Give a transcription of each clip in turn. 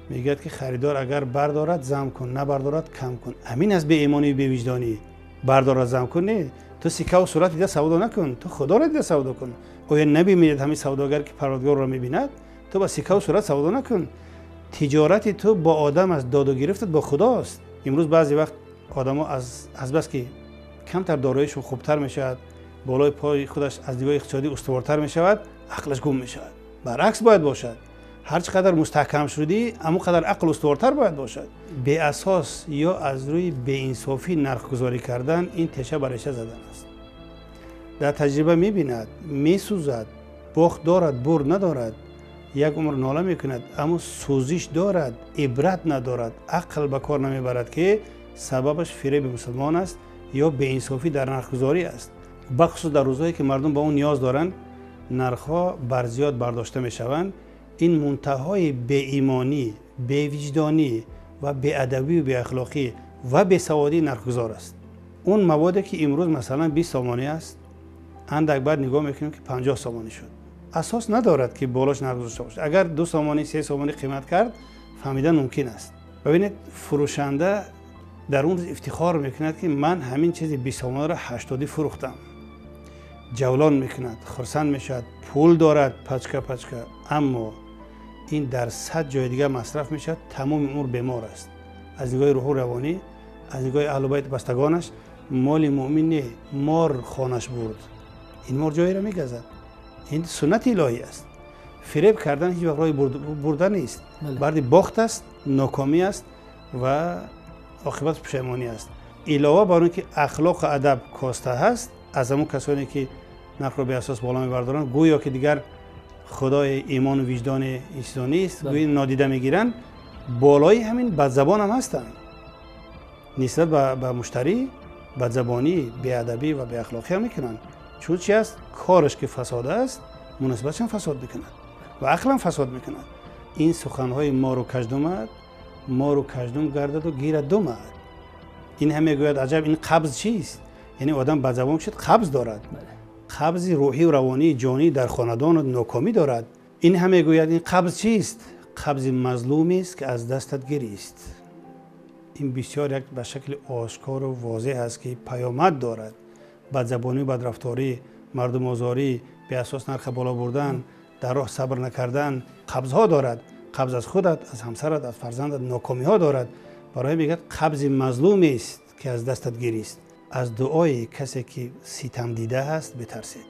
Мегӯяд ки харидор агар бардорад зам кун, набардорад кам кун. Ҳамин аст беимонию бевиҷдонӣ. Бардорад зам кун не, ту сиккаву сурат дида савдо накун, ту худоро дида савдо кун. Оё набимирад ҳамин савдогар ки парвардигорро мебинад? Ту ба сиккаву сурат савдо накун. Тиҷорати ту бо одам аст, доду гирифтат бо худост. Имрӯз баъзе вақт одамо аз бас ки камтар дороишон хубтар мешавад, болои пои худаш аз нигоҳи иқтисодӣ устувортар мешавад, ақлаш гум мешавад. Баръакс бояд бошад. Ҳар чӣ қадар мустаҳкам шудӣ, ҳамон қадар ақл устувортар бояд бошад. Беасос ё аз рӯи беинсофӣ нархгузорӣ кардан ин теша ба реша задан аст. Дар таҷриба мебинад, месӯзад, бохт дорад, бурд надорад, як умр нола мекунад, аммо сӯзиш дорад, ибрат надорад, ақл ба кор намебарад ки сабабаш фиреби мусулмон аст ё беинсофӣ дар нархгузорӣ аст. Бахусус дар рӯзҳое ки мардум ба он ниёз доранд, нархҳо барзиёд бардошта мешаванд. Ин мунтаҳои беимонӣ, бевиҷдонӣ ва беадабию беахлоқӣ ва бесаводии нархгузор аст. Он маводе ки имрӯз масалан 20 сомонӣ аст, андак баъд нигоҳ мекунем ки 50 сомонӣ шуд. Асос надорад ки болош нарх гузошта бошад. Агар 2 сомонӣ, 3 сомонӣ қимат кард, фаҳмидан мумкин аст. Бибинед, фурӯшанда дар он рӯз ифтихор мекунад ки ман ҳамин чизи 20 сомониро 80 фурӯхтам. Ҷавлон мекунад, хурсанд мешавад, пул дорад пачка пачка, аммо ин дар 100 ҷои дигар масраф мешавад, тамоми умр бемор аст. Аз нигоҳи рӯҳу равонӣ, аз нигоҳи аҳлу байт бастагонаш, моли муъмин не, мор хонаш бурд. Ин мор ҷоеро мегазад. Ин суннати илоҳӣ аст. Фиреб кардан ҳеҷ вақт роҳи бурда нест. Барди бохт аст, нокомӣ аст ва оқибат пушаймонӣ аст. Илова бар он ки ахлоқу адаб коста ҳаст, аз ҳамон касоне ки нархро беасос боло мебардоранд, гӯё ки дигар худои имону виҷдони ин чизо нест, гӯё нодида мегиранд, болои ҳамин бадзабон ҳам ҳастанд. Нисбат ба муштарӣ бадзабонӣ, беадабӣ ва беахлоқӣ ҳам мекунанд. Чун чи аст? Кораш ки фасод аст, муносибатшам фасод мекунад ва ақлам фасод мекунад. Ин суханҳои мору каждумад, мору каждум гардаду гирад думад. Ин ҳам мегӯяд аҷаб, ин қабз чист? Яъне одам бадзабон шуд, қабз дорад. Қабзи рӯҳию равонии ҷонӣ дар хонадону нокомӣ дорад. Ин ҳам мегӯяд ин қабз чист? Қабзи мазлумест ки аз дастат гирист. Ин бисёр як ба шакли ошкору возеҳ аст ки паёмад дорад. Бадзабонӣ, бадрафторӣ, мардумозорӣ, беасос нарха боло бурдан, дар роҳ сабр накардан қабзҳо дорад. Қабз аз худат, аз ҳамсарат, аз фарзандат нокомиҳо дорад. Барои мегӯяд қабзи мазлумест ки аз дастат гирист. Аз дуои касе ки ситамдида аст битарсед,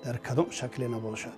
дар кадом шакле набошад.